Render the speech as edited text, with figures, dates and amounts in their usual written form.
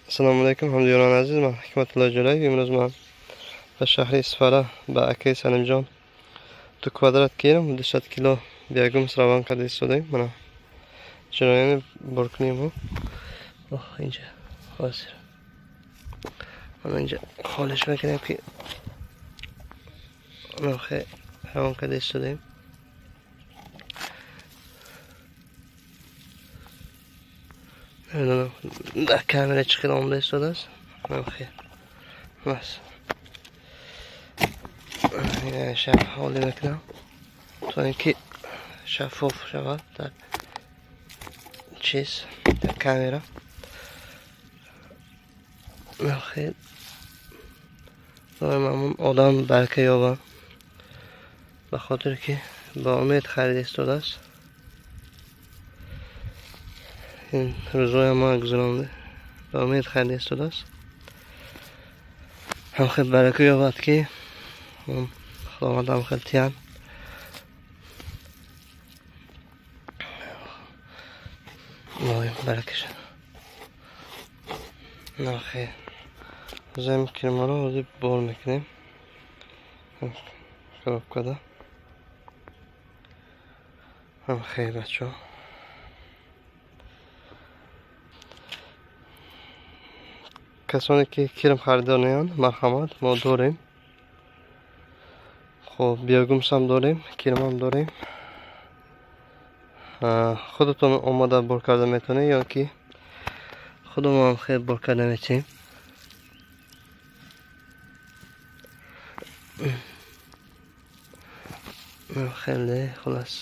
Ассалому алайкум, ҳамдиёрони азиз. Ман Ҳикматулло Ҷӯраев. Имрӯз ман ба шаҳри Исфара ба акаи Салимҷон 2 квадрат кирм 200 кило биогумус равон карда истодаем. Мана ҷараёни боркунии мо. Оҳ, инҷа ҳозир. Мана инҷа холиш мекунем, ки нохе равон карда истодаем. Намедонам дар камера чӣ хел омада истодааст. Бас шаб ҳолӣ мекунам, то ин ки шаффоф шавад дар чиз, дар камера. Хел дорам, ҳамун одам барка ёбам, ба хотире ки ба умед харида истодааст. Ин рӯзҳоям ма гузаронда ба умед харида истодааст. Ҳам хел барака ёбад, ки Худованд ҳам хел тиян. Илоҳим барака шад. Нахе ҳозир кирмаро ҳозир бор мекунем коробкада. Ҳам хел, бачаҳо, касоне ки кирм харидориянд, марҳамат, мо дорем. Хоб, биогумусам дорем, кирмам дорем. Худатон омода бор карда метавонед ё ки худамон хел бор карда метавонем. Хеле хулас.